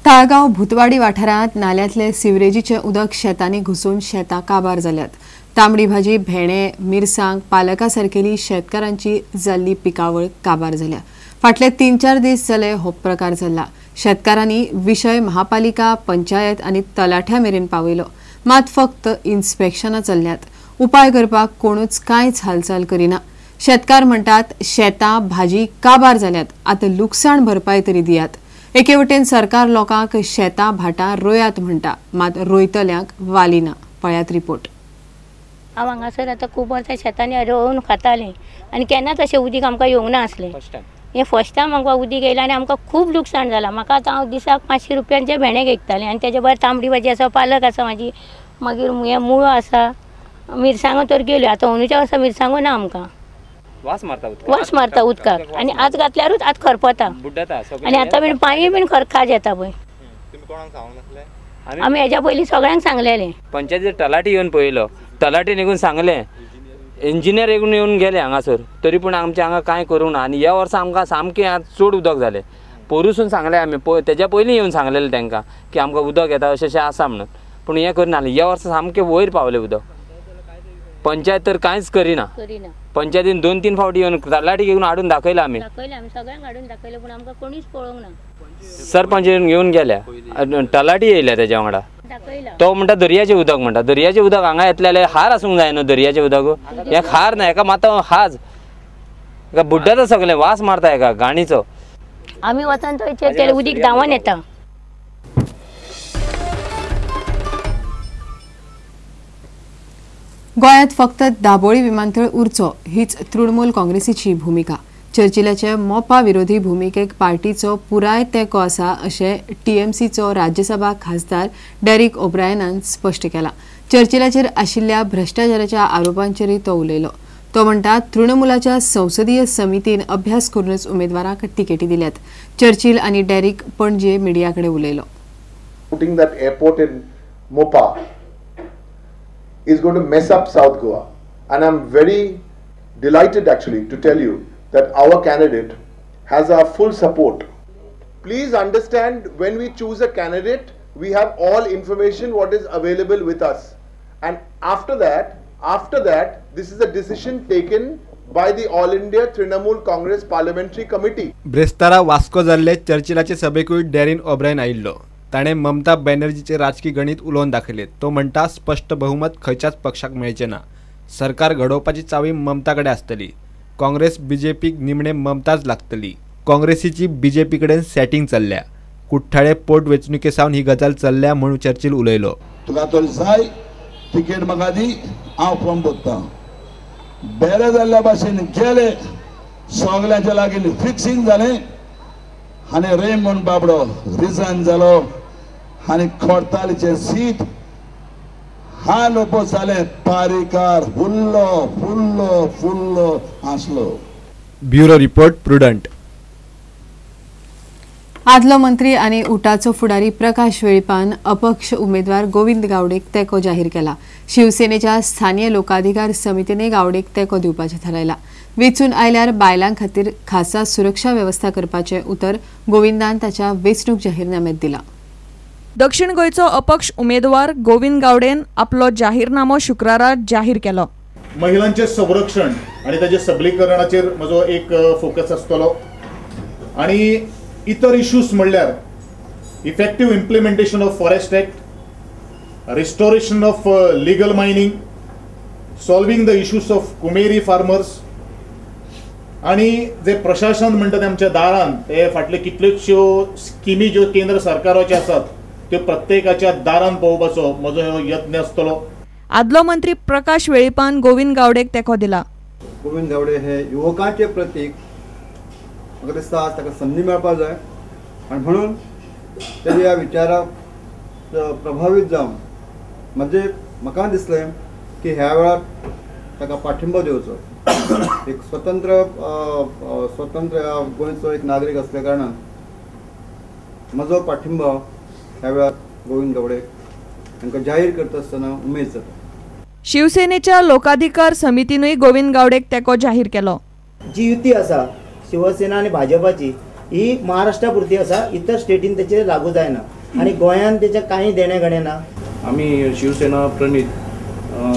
ताळगांव भूतवाडी वाठारांत नाल्यांतले सिवरेजीचें उदक शेतांनी घुसून शेतां काबार जाल्यात. तांबडी भाजी, भेणे, मिरसांग, पालका सारकेली शेतकारांची जाल्ली पिकावळ काबार जाल्या. फाटले 3-4 दीस जाले हो प्रकार चल्ला. शेतकारांनी विशय महापालिका, पंचायत आनी तलाठ्या मेरेन पावयलो, मात फक्त इन्स्पेक्शनां चल्ल्यात. उपाय करपाक कोणूच कांयच हालचाल करिना. शेतकार म्हणटात शेतां भाजी काबार जाल्यात, आतां लुकसाण भरपाय तरी दियात. एके वटेन सरकार लोकांक शेतां भाटां रोयात म्हणटा, मात रोयतल्यांक वाली ना. पळयात रिपोर्ट. हांव हांगासर आतां खूब वर्सां शेतांनी रोवन खातालीं आनी केन्नाच अशें उदीक आमकां येवंक नासलें. हें फर्स्ट टायम आमकां उदीक येयलां आनी आमकां खूब लुकसाण जालां. म्हाका आतां हांव दिसाक 500 रुपयांचे भेंडे विकतालें आनी तेजे भायर तांबडी भाजी आसा, पालक आसा म्हाजी, मागीर हें मुळो आसा, मिरसांगो तर गेल्यो. आतां अंदूच्या वर्सा मिरसांगो ना आमकां. वास मारता, वास मारता उदकाक आनी आज घातल्यारूच आज खरपता आनी आतां बीन पांय बीन खाज येता पळय. आमी हेज्या पयलीं सगळ्यांक सांगलेलें. पंचायती तलाठी येवन पळयलो, तलाठी निघून सांगलें, इंजिनियर येवन येवन गेले हांगासर, तरी पूण आमच्या हांगा कांय करूंक ना. आनी ह्या वर्सा आमकां सामकें आज चड उदक जालें. पोरूसून सांगलें आमी, तेज्या पयलीं येवन सांगलेलें तांकां की आमकां उदक येता अशें अशें आसा म्हणून, पूण हें करना. ह्या वर्सा सामकें वयर पावलें उदक. पंचायत तर कांयच करिना. पंचायतीन 2-3 फावटी येवन तलाठी घेवन हाडून दाखयलां आमी, सगळ्यांक हाडून दाखयलें, पूण आमकां कोणीच पळोवंक ना. सरपंच येवन गेल्या, तलाठी येयल्या तेज्या वांगडा. तो म्हणटा दर्याचें उदक म्हणटा, दर्याचें उदक हांगा येतलें जाल्यार हार आसूंक जाय न्हू. दर्याचें उदक हें खार ना, हेका मात हाज, हेका बुड्डता सगळें, वास मारता हेका घाणीचो. आमी वचून थंय चेक केलें, उदीक धांवन येता. गोंयांत फक्त दाबोळी विमानतळ उरचो हीच तृणमूल काँग्रेसीची भुमिका. चर्चिलाचे मोपा विरोधी भुमिकेक पार्टीचो पुराय तेंको आसा अशें टीएमसीचो राज्यसभा खासदार डेरिक ओब्रायनान स्पश्ट केलां. चर्चिलाचेर आशिल्ल्या भ्रश्टाचाराच्या आरोपांचेरय तो उलयलो. तो म्हणटा तृणमूलाच्या संसदीय समितीन अभ्यास करूनच उमेदवारांक तिकेटी दिल्यात. चर्चिल आनी डेरिक पणजे मिडिया कडेन उलयलो. Putting that airport in Mopa is going to mess up South Goa, and I'm very delighted actually to tell you that our candidate has our full support. Please understand, when we choose a candidate, we have all information what is available with us, and after that, this is a decision taken by the All India Trinamool Congress Parliamentary Committee. ब्रेस्तारा Vasco जाल्ले चर्चिलाचे सभेकूय डॅरिन O'Brien आयिल्लो. ताणें ममता बॅनर्जीचे राजकी गणित उलोवन दाखयलें. तो म्हणटा स्पश्ट बहुमत खंयच्याच पक्षाक मेळचें ना. सरकार घडोवपाची चावी ममता कडेन आसतली. काँग्रेस बीजेपीक निमणे ममताच लागतली. काँग्रेसीची बीजेपी कडेन सेटिंग चल्ल्या. कुठ्ठाळे पोट वेंचणुके सावन ही गजाल चल्ल्या म्हूण चर्चिल उलयलो. तुका तर जाय तिकेट म्हाका दी, हांव फॉर्म भरता. बेरे जाल्ल्या भाशेन गेले, सगल्यांच्या लागीं फिक्सिंग जालें आनी रेमंड बाबडो रिजायन जालो आनी खडतालीचें सीट हाल ओपोज जालें. पारीकार फुल्लो फुल्लो फुल्लो आसलो. Bureau report, Prudent. आदलो मंत्री आनी उटाचो फुडारी प्रकाश वेळीपान अपक्ष उमेदवार गोविंद गावडेक तेंको जाहीर केला. शिवसेनेच्या स्थानीय लोकाधिकार समितीने गावडेक तेंको दिवपाचें थारायला. वेंचून आयल्यार बायलां खातीर खासा सुरक्षा वेवस्था करपाचें उतर गोविंदान ताच्या वेंचणूक जाहीरनाम्यात दिलां. दक्षिण गोंयचो अपक्ष उमेदवार गोविंद गावडेन आपलो जाहीरनामो शुक्रारा जाहीर केलो. महिलांचे संरक्षण आनी ताजे सबलीकरणाचेर म्हजो एक फोकस आसतलो आनी इतर इश्यूज म्हणल्यार effective implementation of forest act, restoration of legal mining, solving the issues of Kumeri farmers आनी जे प्रशासन म्हणटा ते आमच्या दारान ते फाटले कितल्योचश्यो स्किमी ज्यो केंद्र सरकाराच्यो आसात त्यो प्रत्येकाच्या दारान पावोवपाचो म्हजो हो यत्न आसतलो. आदलो मंत्री प्रकाश वेळीपान गोविंद गावडेक तेंको दिला. गोविंद गावडे हे युवकांचे प्रतीक, म्हाका दिसता आज ताका संदी मेळपाक जाय आनी म्हणून तेज्या ह्या विचाराक प्रभावीत जावन म्हणजे म्हाका दिसलें की ह्या वेळार ताका पाठिंबो दिवचो. एक स्वतंत्र स्वतंत्र गोंयचो एक नागरीक असल्या कारणान म्हजो पाठिंबो ह्या वेळार गोविंद गावडे हांकां जाहीर करता आसतना उमेद जाता. शिवसेनेच्या लोकाधिकार समितीनूय गोविंद गावडेक तेंको जाहीर केलो. जी युती आसा शिवसेना आनी भाजपाची ही महाराष्ट्रा पुरती आसा, इतर स्टेटीन तेचेर लागू जायना. आनी गोंयान तेचें कांय देणें घेणें ना. आमी शिवसेना प्रणीत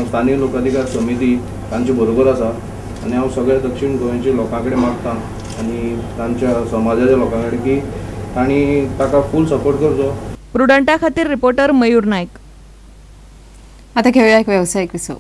स्थानीय लोकाधिकार समिती तांचे बरोबर आसा आनी हांव सगळ्या दक्षिण गोंयच्या लोकां कडेन मागता आनी तांच्या समाजाच्या लोकां कडेन की तांणी ताका फूल सपोर्ट करचो. प्रुडंटा खातीर रिपोर्टर मयूर नायक. आता घेऊया एक व्यावसायिक विसव.